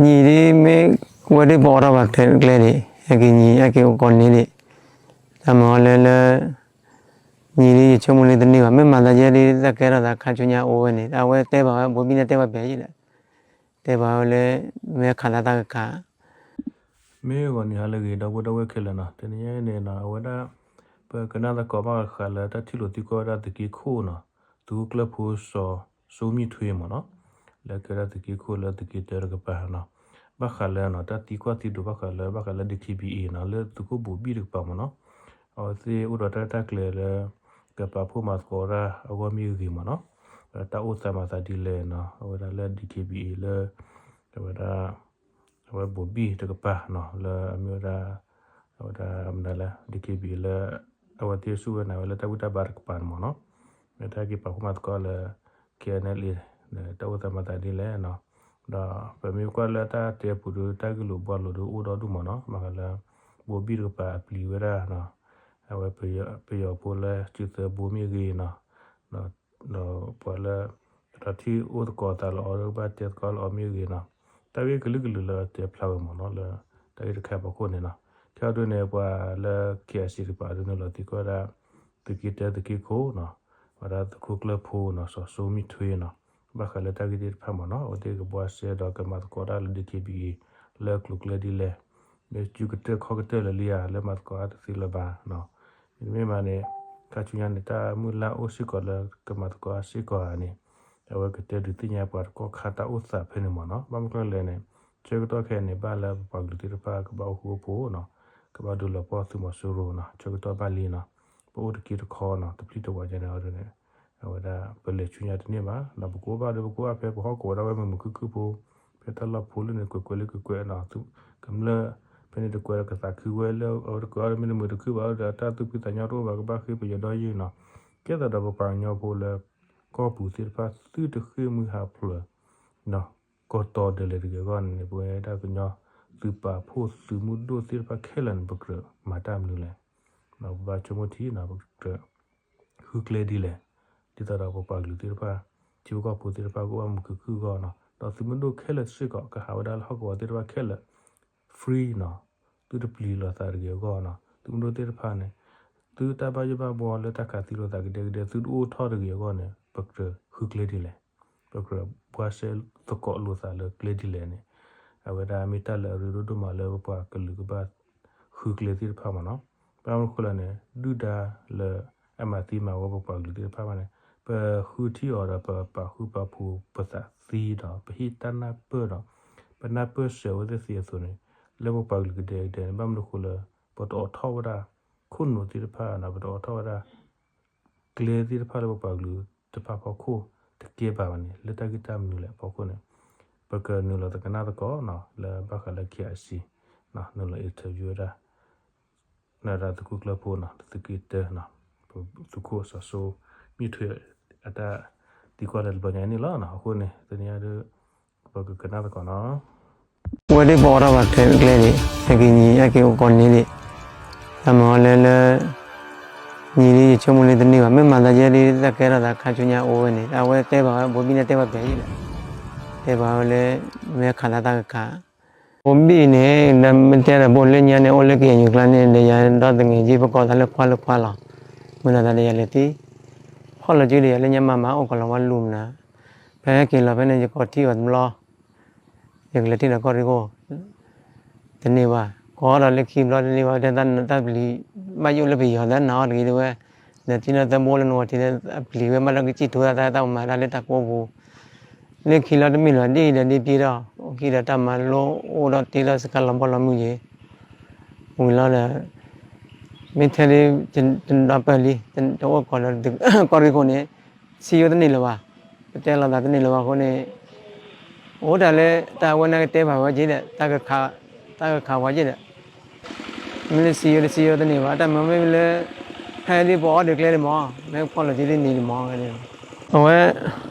နံၤဒ်မ့ၢ်ဝဲဒ်ပအိးထီၣ်ဘၣ်ကျဲဒံး ဟဲက့ၤနံၤ ဟဲက့ၤအိၣ်ကိးနံၤဒံး, တၢ်မၤအီၤလၢလၢ နံၤဒ်ယဆိကမိၣ်လၢတန့ၢ်ဘၣ် မ့ၢ်မၤသးယဲဒ်တၢ်ကဲထီၣ်သးခါဆူညါအိၣ်ဝဲန့ၣ် အဝဲတဲဘၣ်ဝဲ ဘိဘံၣ်န့ၣ်တဲဘၣ်ပျဲယဲဒီး တဲဘၣ်ဝဲလၢ မ့ၢ်ခးသးတၢ်ကခး မ့ၢ်ဂီၤနံၤဟါလၢအဂ့ၤ ဒီပုၢ်ဝဲၢ်ခဲလၢာ်နီၤ, တနံၤအံၤန့ၣ်နီၤ အဝဲဒၣ် ပကနၣ်သကိးဘၣ်ဃးလၢတၢ်ထံၣ်လိာ်သံကွၢ်ဝဲဒၣ်သုးက့ခိၣ်နီၤ, သုးခိၣ်ကျၢၢ်ဖိစီၤ စိမံထွ့မ့ၢ်နီၤ, လၢကဲဒၣ်သုးက့ခိၣ်လၢသုးက့တၢတကပၤနီၤ, ဘၣ်ဃးလၢနီၤ တၢ်သံကွၢ်သံဒိးဘၣ်ဃးလၢ ဘၣ်ဃးလၢ DKBA နီၤ လၢသုးခိၣ်ဘိၤဘံၣ်တကပၤမ့ၢ်နီၤ, အဝဲသ့ၣ်အိၣ်ဒီးတၢ်ရဲၣ်တၢ်ကျဲၤလၢ ကပာ်ဖှိၣ်မၤသကိးတၢ်အဂီၢ်မ့ၢ်ဂ့ၤမ့ၢ်နီၤ, ဒီးတၢ်အိၣ်သးမၤသးဒ်လဲၣ်နီၤ အဝဲဒၣ်လၢ DKBA လၢ အဝဲဒၣ် အဝဲဘိၤဘံၣ်တကပၤနီၤ လၢအမ့ၢ်ဝဲဒၣ် အဝဲဒၣ်မနုၤလဲၣ် DKBA လၢ အဝဲသ့ၣ်ဆူၣ်ဝဲနၤဝဲလၢတၢ်ဘူၣ်တၢ်ဘါတကပၤန့ၣ်မ့ၢ်နီၤ, လၢတၢ်က့ၤပာ်ဖှိၣ်မၤသကိးလၢ KNLA ဒီးတၢ်အိၣ်သးမၤသးဒ်လဲၣ်နီၤ, ဒီးပမ့ၢ်ကွၢ်လၢတၢ်တဲပူၤဒီး တၢ်ဂ့ၢ်လိာ်ဘှီလိာ်ဒီးအိၣ်ဒီဒူၣ်မ့ၢ်နီၤ, ဘၣ်ဃးလၢ ဘိၤဘံၣ်တကပၤအပျံၤဝဲဒၣ်နီၤ, အဝဲပယီၤဖိလၢစုသၢဘိမ့ၢ်ဂ့ၤနီၤ, ဒီးပှၤလၢ ပထံၣ်အိၣ်သကိးသးလၢအီၤ ဘၣ်တဲသကိးလၢအီၤမ့ၢ်ဂ့ၤနီၤ, တၢ်ဂ့ၢ်ကလုာ်ကလုာ်လၢအတဲဖျါဝဲမ့ၢ်နီၤ လၢတၢ်ဂ့ၢ်တခါအဖီခိၣ်န့ၣ်နီၤ, ထဲအဒိန့ၣ် ပှၤလၢ KIC တကပၤဒုးနုာ်လီၤသံကွၢ်ဝဲဒၣ် သုးက့တၢသုးက့ခိၣ်နီၤ, ဝဲဒၣ်သုးခိၣ်ကျၢၢ်ဖိနီၤ စီၤစိမံထွ့နီၤ, ဘၣ်ဃးလၢတၢ်ဂ့ၢ်သ့ၣ်တဖၣ်မ့ၢ်နီၤ အဝဲသ့ၣ်ကဘှါစဲဒီးကမၤသကိးတၢ်လၢ DKBA လၢကျိၤကျဲဒ်လဲၣ်, မ့ၢ်စုကတၢၢ်ခီၣ်ကတၢၢ်လၢာ်လံဧါ လၢမၤသကိးအါတသ့လၢၤဘၣ်နီၤ, မ့တမ့ၢ်ဘၣ်န့ၣ် ခါဆူညါန့ၣ် တၢ်မုၢ်လၢ်အိၣ်စ့ၢ်ကီးလၢကမၤသကိးစ့ၢ်ကီးဧါန့ၣ်, အဝဲကတဲဒုးသ့ၣ်ညါပှၤတကီၢ်ခါတၢ်အိၣ်သးဖဲန့ၣ်မ့ၢ်နီၤ, ဘၣ်မနုၤလဲၣ်န့ၣ် ဆၢကတီၢ်ခဲအံၤန့ၣ် ဘၣ်လၢပပှၤကလုာ်သ့ၣ်တဖၣ်ကဘၣ်အိၣ်ဃူအိၣ်ဖိးနီၤ, ကဘၣ်ဒုးလီၤပှီၢ်သုးမီၤစိရိၤနီၤ, ဆၢကတီၢ်ဘၣ်လံနီၤ, ပအိၣ်တက့ၢ်တခီနီၤ တပျံၤတဝးညါန့ၣ်အီၤဒ်န့ၣ်, အဝဲဒၣ်ပလဲၤဆူညါတန့ၢ်ဘၣ်နီၤ, ပကအိၣ်ဘၣ်ဒီးပကအိၣ်ဘၣ်ဖဲပဟီၣ်ကဝီၤဒၣ်ဝဲမုာ်မုာ်ခုၣ်ခုၣ်ဖိ, ဖဲတၢ်လီၢ်ဖိလၢန့ၣ်ကွဲးကွဲးလၢကွဲးကွဲးနီၤ, ကမျၢၢ်ဖဲန့ၣ်တကွဲးဒီးကသးခုဝဲလၢအဝဲတကွဲးအီၤဒီးမ့ၢ်တမုာ်တခုၣ်ဘၣ်ဒီး တၢ်သူၣ်ဖှံသးညီတအိၣ်ဘၣ် ကဘၣ်ဃ့ပယီၤဒီယုၢ်နီၤ, ကဲသးဒီးပပှၤကညီဖိလၢ ကီၢ်ပူၤသ့ၣ်တဖၣ်သုတဃ့ၢ်မှံဟးဖျိး ကီၢ်တီဒၢးလဲၣ်တဂ့ၤအဂီၢ်န့ၣ် ပဝဲဒၣ်ကညီသုးပာ်ဖှိၣ်သုးမုၢ်ဒိၣ်သ့ၣ်တဖၣ်ခဲလၢာ်န့ၣ် ပကြၢးမၤတၢ်မနုၤလဲၣ်, ပဘၣ်ဆိကမိၣ်ထံနီၤ ပကြၢးဃုကျဲဒ်လဲၣ်, ဒ်သိးဒီးပပှၤကလုာ်သ့ၣ်တဖၣ် ထံဖိကီၢ်ဖိသ့ၣ်တဖၣ်ကအိၣ်ဘၣ်မုာ်ခုၣ်ခုၣ်အဂီၢ်နီၤ, ဒီးသုးမုၢ်ဒိၣ်ခဲလၢာ်စ့ၢ်ကီး ကဟးဝဲဒၣ်လၢဟီၣ်ကဝီၤသ့ၣ်တဖၣ်ခဲလၢာ် free နီၤ, သုတပျံၤလိာ်သးတဂ့ၤအဂီၢ်နီၤ, သုးမုၢ်ဒိၣ်သ့ၣ်တဖၣ်န့ၣ် သုတၢ်ဘၣ်ယိၣ်ဘၣ်ဘှီလၢတၢ်ခးသံလိာ်သးကဒဲကဒဲ သုတအိၣ်ထီၣ်တဂ့ၤအဂီၢ်န့ၣ် ပကြၢးဃုကျဲဒ်လဲၣ်, ပကြၢးဘှါစဲသကိးလိာ်သးလၢကျဲဒ်လဲၣ်န့ၣ်, အဝဲဒၣ်မ့ၢ်တၢ်လၢအရ့ဒိၣ်ဒိၣ်မးလၢပပှၤကလုာ်ကဘၣ်ဃုကျဲသ့ၣ်တဖၣ်မ့ၢ်နီၤ, ဘၣ်မနုၤဃိလဲၣ်န့ၣ် ဒုၣ်ဒါလၢအမၤသံမၤဝီပပှၤကလုာ်သ့ၣ်တဖၣ်ဘၣ်န့ၣ် ပဃုထံၣ်အီၤဒီးပပာ်ဃူပာ်ဖိးပသးသံဒီး ပဟ့ၣ်တၢ်နၢ်ပၢၢ်ဒီး ပနၢ်ပၢၢ်စၢၤအဝဲသ့ၣ်သ့အသိးန့ၣ် လၢပပှၤကလုာ်ကဒဲကဒဲန့ၣ် ဘၣ်မနုၤဃိလၢ ပတအိးထီၣ်ဝဲဒၣ် ခိၣ်နူာ်သ့ၣ်တဖၣ်နီၤ ပတအိးထီၣ်ဝဲဒၣ် ကျဲသ့ၣ်တဖၣ်လၢပပှၤကလုာ်တဖၣ်ဖီခိၣ်တကဲဘၣ်ဘၣ်န့ၣ် လၢတၢ်ဂ့ၢ်တၢ်မနုၤလဲၣ်အဖီခိၣ်န့ၣ် ပကနုာ်လီၤသကနၣ်သကိးနီၤ လၢဘၣ်ဃးလၢ KIC နီၤ နုာ်လီၤ interview ဝဲဒၣ် နဒၣ်သုးခိၣ်ကျၢၢ်ဖိနီၤ သုးက့တၢနီၤ သုးခိၣ်စီၤစိမံထွ့ အတၢ်သံကွၢ်လၢတဘျီညါအံၤန့ၣ်လီၤ. အဃိန့ၣ် တနံၤအံၤဒီး ပကကနၣ်သကိးနီၤ ဝဲဒၣ်ပအိးထီၣ်ဘၣ်ကျဲဒံး ဟဲက့ၤနံၤ ဟဲက့ၤအိၣ်ကိးနံၤဒံး တၢ်မၤအီၤလၢလၢ နံၤဒ်ယဆိကမိၣ်လၢတန့ၢ်ဘၣ် မ့ၢ်မၤသးယဲဒ်တၢ်ကဲထီၣ်သးခါဆူညါအိၣ်ဝဲန့ၣ် အဝဲတဲဘၣ်ဝဲ ဘိဘံၣ်န့ၣ်တဲဘၣ်ပျဲယဲဒီး တဲဘၣ်ဝဲလၢ မ့ၢ်ခးသးတၢ်ကခး ဘိဘံၣ်န့ၣ် ဒီးမ့ၢ်တဲဒီးဘိလၢညါန့ၣ် အိၣ်လၢ KNU ကျါန့ၣ် ဒီးယၤဒီးသူငယ်ချင်း ပကိးသးလၢခွါလၢခွါလီၤ. မုၢ်လီၤသးဒီးယၤလဲၤသံ ဖီၣ်လီၤစုဒီးယၤလၢညါမၤမၤအိၣ်ကီးလီၤဝဲလူၤမနုၤ ဖဲဟဲက့ၤလီၤဖဲန့ၣ် ယကိးထံၣ်အီၤတဘျီ ယကလဲၤထံၣ်ဒီးကီၢ်ရ့ၣ်ခိၣ် တန့ၢ်ဘၣ် ကိးဒီးလၢခံဘျီတန့ၢ်ဘၣ် တဲတၢ်ပျံၤ ဘၣ်ယိၣ်လၢပယီၤသးနာ်အီၤတဂ့ၤတဝဲ ဒီးထံၣ်လၢသၢဘိလၢနဂီၤထံးလၢအပျံၤဝဲ ဘၣ်လၢကစံၣ်ထိသး တၢ်မၤတၢ်လၢတၢ်ကိးပူၤ လၢခံလီၤတမ့ၢ်လီၤဒ်အံၤဒီးဒ်ပျံၤဒီး အိၣ်ခံဒီးတၢ်မၤလိအိၣ်ဒီးတ့လီၤစကါလီၤဘီလီၤမုၢ်ယ့ၤ ဝံၤလီၤဒီး မ့ၢ်ထဲလၢ တဒီပၢၢ်လံ တအိၣ်ကီးဒီး ကီၢ်ရ့ၣ်ခိၣ်န့ၣ် စံယိတန့ၢ်လၢၤဘၣ် ပတဲလိာ်သးတန့ၢ်လၢၤဘၣ်အဃိန့ၣ် အိၣ်တၢ်လၢတၢ်ဝဲန့ၣ်ကတဲဘၣ်ဝဲက့ၤဒီး တၢ်ကခးဝဲက့ၤဒီး မ့ၢ်လၢစံယိတစံယိတန့ၢ်ဘၣ် တၢ်မၤမ့ၢ်လၢ ဖဲလံပအီၣ်ဒုးကျဲလံမး မ့ၢ်ဖီၣ်လီၤက့ၤလံန့ၣ်မး အဝဲ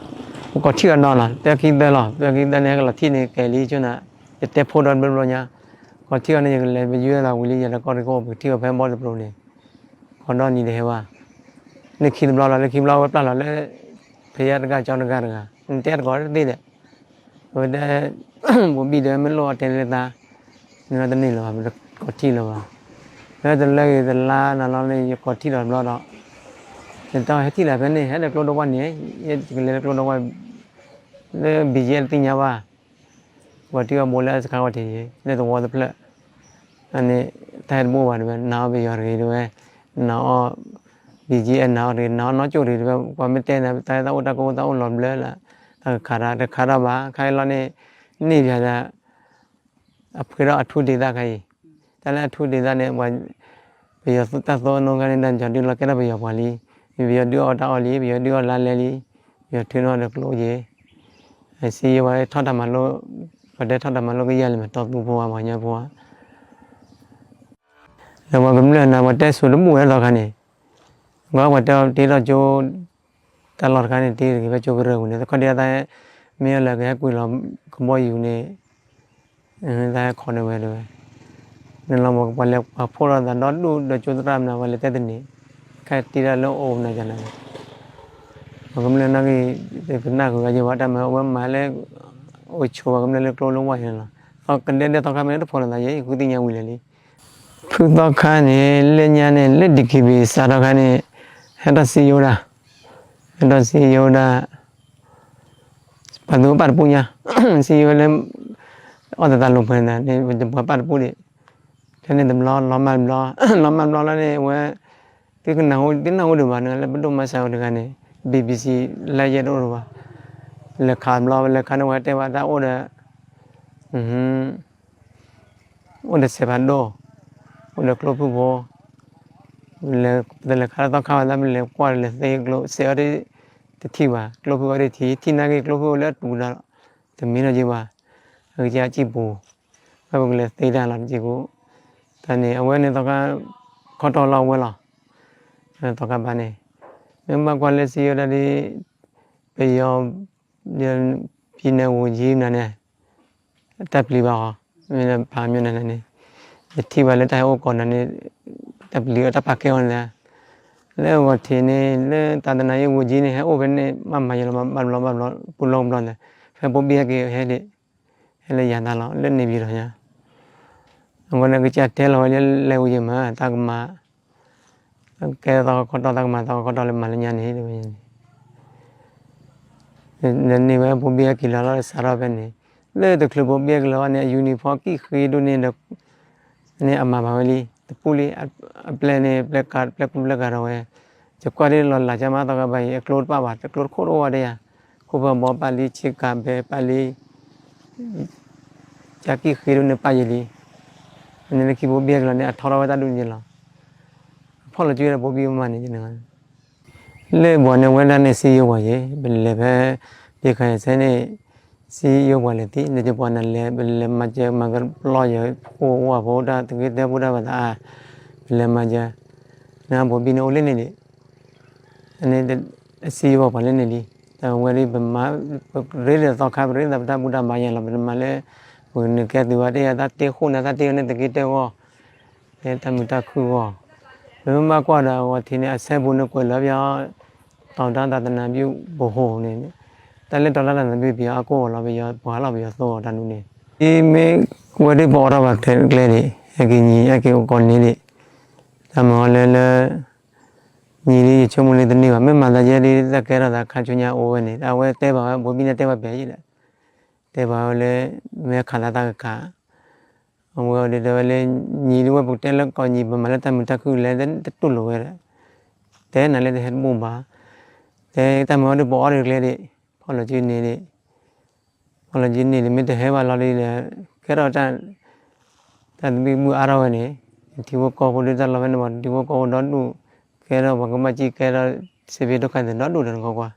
ပကိးထံၣ်အီၤနီၤလီၤ သၢခံသၢလီၤ သၢခံသၢန့ၣ် ဟဲကလီၤထံၣ်န့ၣ်ကဲလံဆိနၤ ယတဲဖိဒီးဘျီဘျီညါ ကိးထံၣ်အီၤန့ၣ် ယကလဲၤပယွဲလီၤဝံၤလံ ယၤဒီးကီၢ်ရ့ၣ်ခိၣ် ပကထံၣ်အီၤဖဲဘီတပျိၤန့ၣ် ကိးဒီနံၤတဟဲဘၣ် လၢခံတဘျီလီၤ လၢခံဘျီဝဲပျၢ်လီၤလၢ ဖဲယါတဂၤကၠီတဂၤတဂၤ နတဲတကိးတသ့ဒီး အဝဲတဲ ဘိးဘံၣ်ဒီးမ့ၢ်လိၣ်အီၣ်တဲလၢသး, မ့ၢ်လီၤတန့ၢ်လၢၤဘၣ်, ပတကိးထံၣ်လၢၤဘၣ်. လၢတလၢဂ့ၤတလါနၤလီၤန့ၣ် ယကိးထံၣ်လီၤတဘျီဒီး, ယတဲဟဲထံၣ်လၢဖဲန့ၣ် ဟဲဒီးကျိဒီဝါန့ၣ်, ယကလဲၤလၢကျိဒီဝါ, လၢ ဘံၣ်ကဲ တသ့ၣ်ညါဘၣ်, ပှၤထံၣ်အီၤဘိးလၢအစခါဝဲတ့ၢ် လၢသဝီတဖျၢၣ်, န့ၣ် တၢ်ဟဲတဘိဘၣ်တဝဲ, နာ်အီၤပယီၤတဂ့ၤတဝဲ, နာ်အီၤ ဘံၣ်ကဲ နာ်အီၤတဂ့ၤ, နာ်အီၤနီၢ်ကၠိၣ်တဂ့ၤတဝဲ, ပှၤမ့ၢ်တဲနၤ တၢ်ဟဲတၢ်အိၣ်တၢ်ကီအိၣ်တၢ်အိၣ်လီၤဘျၢလၢ, တၢ်ကခးတၢ် တခးတၢ်ဘၣ်, ခါအံၤလီၤန့ၣ်, န့ၢ်ဘၣ်ဒၣ် အဖှဲဒီးအထူးဒေသခါအံၤ, တၢ်လၢအထူးဒေသန့ၣ် ပှၤ ပယီၤတၢ်သိအနီၢ်ခါန့ၣ် တၢ်ကၠီၤဒုလီၤကဲထီၣ်ပယီၤပှၤလံ, ပယီၤဒုးအီၣ်တၢ်အီၣ်လံ, ပယီၤဒုးအီၣ်လါလဲလံ, ပယီၤထုးန့ၢ်အီၤဒီးကျိယဲၢ်, စံယိၤဝဲထီၣ်တၢ်မၤလိ, ပှၤတဲထီၣ်တၢ်မၤလိကယဲၢ်လံမး တီသူဖိဝဲ ပှၤကညီဖိဝဲ ဒီးပှၤကမျၢၢ်နၤ ပှၤတဲဆိတဘူၣ်ဝဲသီခါန့ၣ်, ကွၢ်ပှၤတဲအီၤတ့ထီၣ်ကၠိ, တၢ်လီၢ်တခါန့ၣ် တ့တဂ့ၤဖဲကၠိကရၢၢ်ပူၤန့ၣ် သခီၣ်ဒ်အသး, မ့ၢ်အီၤလၢကဟဲကွံာ်လီၤကဘီယူၤန့ၣ်, သးဟဲခိးန့ၢ်ဝဲတဝဲ, န့ၣ်လီၤပှၤလဲၤပှၤဖှိၣ်ထီၣ်သးဒီဒူၣ်ဒီးကၠိသရၣ်မနုၤ ပှၤလဲၤတဲတန့ၢ်, ခဲတ့ဒၣ်လၢအိၣ်မနုၤကနၤန့ၣ်, ပှၤကမျၢၢ်နာ်က့ၤ, ပနၢ်ဃုာ်ဂၤယဲၢ်ဝဲတၢ်မၤအဝဲမၤလၢ, အိၣ်ဆိးပှၤကမျၢၢ်လၢကျိလၢဝါန့ၣ်လီၤ, သီကဒဲဒဲသီခါမ့ၢ်တဖီၣ်လိာ်သးယဲၢ် ယဃုသ့ၣ်ညါဝံၤလၢာ်လံ ဖုသီခါန့ၣ် လၢညါန့ၣ် လၢ ဒီကံဘ့ၣ် စးထီၣ်ခါန့ၣ်, ဟဲထီၣ်စံယိၤဒၣ်, ဟဲထီၣ်စံယိၤဒၣ်, ပှၤသူပာ်တပူၤညါ, စံယိၤလၢ, အီၣ်သတးလိာ်ပှဲၤန့ၣ် ပှၤပာ်တပူၤဒံး, ဖဲန့ၣ်တဘျီ လီၤမၢ်တဘျီ, လီၤမၢ်တဘျီလီၤန့ၣ် အဝဲ, သုကနၢ်ဟူ သုနၢ်ဟူဒံးဘၣ်န့ၣ် လၢပဒိၣ်မါစးဝဲတဂၤန့ၣ်, ဘံၣ်ဘံၣ်စံၣ် လၢယဲၢ်တအိၣ်တဘၣ်, လဲၤခးတဘျီ လဲၤခးန့ၣ် ဝဲတဲဘၣ်တၢ်အိၣ်ဒီး အိၣ်ဒီးစဲးဖးဒိၣ်, အိၣ်ဒီးကျိဖုၣ်ဖိ, ပလဲၤခါလၢသီခါဝဲသး ပလဲၤကွၢ်လဲၤသ့ကျိ စဲးအီၤဒ်တထံၣ်ဘၣ်, ကျိဖုၣ်အီၤဒ်ထံၣ်, ထံၣ်နာ်က့ၤကျိဖုၣ်အိၣ်လၢအတူၢ်ဒီး, တမ့ၢ်နီၢ်က့ၤဘၣ်, အကစၢ်စံၣ်ပူၤ, ဖဲပကလဲၤသ့တၢ်လီၤတစဲးဖိ, တၢ်န့ၣ် အဝဲန့ၣ်သီခါ, ခီတီၢ်လီၤအဝဲလီၤ, သီခါဘၣ်န့ၣ်, မ့ၢ်ဘၣ်ကွၢ်လၢစံယိၤဒၣ်ဒ်, ပယီၤ, ဖံနဲဝူၤကၠံနၤန့ၣ် တၢ်ပျံၤဘၣ်အီၤ, မ့ၢ်ဖးမ့ၢ်နၤန့ၣ်, ယထံၣ်ဘၣ်လၢတၢ်ဟဲအိၣ်ကိးနၤန့ၣ်, တၢ်ပျံၤအီၤတၢ်ပာ်ကဲအီၤန့ၣ်, လၢဂီၤထံးန့ၣ် လၢတၢ်သနာ်ယ့ၣ်ဝူၤကၠံန့ၣ် ဟဲအိၣ်ဖဲန့ၣ် ဘၣ်မၤယလီၤဘၣ်ဘျီဘၣ်ဘျီ, ပူၤလီၤပူၤဘျီန့ၣ်, ဖဲဘိဘံၣ်ဟဲက့ၤဟဲဒံး, ဟဲလၢယၤတၢ်လီၤ လၢန့ၣ်ပယီၤလီၤညါ, အဃိန့ၣ် ကစၢ်တဲလီၤဝဲလၢလဲၤဝူၤယဲၢ်မး တၢ်ကမၤ ကဲသီခီတီၢ် တၢ်ကမၤသီခီတီၢ်လၢမၤလၢညါန့ၣ်, န့ၣ်ဝဲဘိဘံၣ်ဟဲက့ၤလီၤလီၤ စးထီၣ်ဖဲန့ၣ်, လၢတချုးဘိဘံၣ်ဟဲက့ၤလီၤဘၣ်န့ၣ် အယူနံၣ်ဖီၣ်ကံၣ်ဃ့ဒိၣ်န့ၣ်ဒီး, န့ၣ်အမၤဘၣ်ဝဲလံ တပူၤလံ, အပျဲၢ်န့ၣ် ပျဲၢ်ကူပျဲၢ်ကၤထီၣ်ဝဲ, ယကွၢ်ဒ်လီၤလးကၢ်မးသီခါဘၣ်အံၤ အကျိတပာ်ဘၣ် တကျိတခိၣ်တအိၣ်ဝဲဒၣ်ယၤ, ခိၣ်ဖၢဘီပာ်လံ ဆ့ကၤဘဲပာ်လံ ကၢ်ကံၣ်ဃ့ဒိၣ်န့ၣ်ပာ်ယံာ်လံ, န့ၣ်လၢခံဘိဘံၣ်ဟဲက့ၤလီၤန့ၣ် အထီထီၣ်ဝဲတၢ်ဒိၣ်န့ၣ်လီၤ, ဖီၣ်လီၤစုဒီးဘိဘံၣ်မးန့ၣ်, လၢပှၤန့ၣ်ဝဲဒၣ်န့ၣ် စံယိၤပှၤယဲၢ် ပလဲၤဖဲ, ပခါယဲၢ်ဆဲန့ၣ်, စံယိၤပှၤလဲၤသံ လၢပှၤနလဲၤ ပလဲၤမၤစၢၤမၤကပျီယဲၢ် အိၣ်ဝဲဖိတၢ်သက့တၢၢ်ဖိတၢ်ဘၣ်သးအါ, ပလဲၤမၤစၢၤ, နဘိဘံၣ်န့ၣ်အိၣ်လၢန့ၣ်ဒံး အစံယိၤပှၤလၢန့ၣ်လံ, တၢ်ဝဲဒ်ပမၤ, ပရ့လိာ်သီခါ ပရ့လိာ်သးပတၢ်ဘူၣ်တၢ်ဘါယဲၢ်လီၤ ပတမၤလၢ, ပနကဲသုးဘၣ်တ့ၢ်ယၤ တၢ်တ့ဃိၣ်န့ၣ် တၢ်တ့အီၤန့ၣ်သက့တၢၢ်ဂီၢ်, ဖဲတၢ်မုာ်တၢ်ခုၣ်ဂီၢ်, ပမ့ၢ်ဘၣ်ကွၢ်ဒီးအဝဲထံးန့ၣ် အဆဲပူၤန့ၣ်ကွဲးလီၤပယီၤ, တီၤတၢ်သးသနါဘျုးပဟိၣ်န့ၣ်, တၢ်လၢတီၤတၢ်သးသနါဘျုးပယီၤအကိၢ်ဂီၢ်လီၤ ပယီၤပှၤလီၤပယီၤသိၣ်တၢ်ဒ်န့ၣ်, မ့ၢ်ဝဲဒ်ပအိးထီၣ်ဘၣ်ကျဲဒံး, ဟဲက့ၤညီ ဟဲက့ၤကိးန့ၢ်ဒံး, တၢ်မၤအီၤလၢလၢ ညီလံယဆိကမိၣ်လၢတန့ၢ်ဘၣ် မ့ၢ်မၤသးယဲဒ်တၢ်ကဲထီၣ်သးခါဆူညါအိၣ်ဝဲန့ၣ် အဝဲတဲဘၣ်ဝဲ ဘိဘံၣ်န့ၣ်တဲဘၣ်ပျဲယဲၢ်ဒီး, တဲဘၣ်ဝဲလၢ, မ့ၢ်ခးသးတၢ်ကခး, အဝဲဒ်တဲဝဲလၢ, ညီဒ်ဝဲပကတဲလၢကိးညီ ပမၤလၢတၢ်မုာ်တၢ်ခုၣ်လဲၣ်တတူၢ်လိာ်ဝဲဒီး, တဲနၤလၢတဟဲတဘိဘၣ်, တဲတၢ်မၤအီၤဒ်ပအိးထီၣ်ကျဲဒံး, ဖီၣ်လီၤစုန့ၣ်ဒံး ဖီၣ်လီၤစုန့ၣ်ဒံး မ့ၢ်တဟဲဘၣ်လီၤဒ်ဒီး, ကဲထီၣ်တၢ်, တၢ်သဘံၣ်ဘုၣ်အါထီၣ်ဝဲန့ၣ်, ထံဖိကီၢ်ဖိဒ်တၢ်လီၤဖဲန့ၣ်ဘၣ် ထံဖိကီၢ်ဖိဒီဒူၣ်, ကဲထီၣ်ပှၤကဘၣ်စံၣ်ကဲထီၣ်, စ့ဖ့ဒိၣ်ခါသ့ၣ်ဒီဒူၣ်ဒီးနကကွၢ်,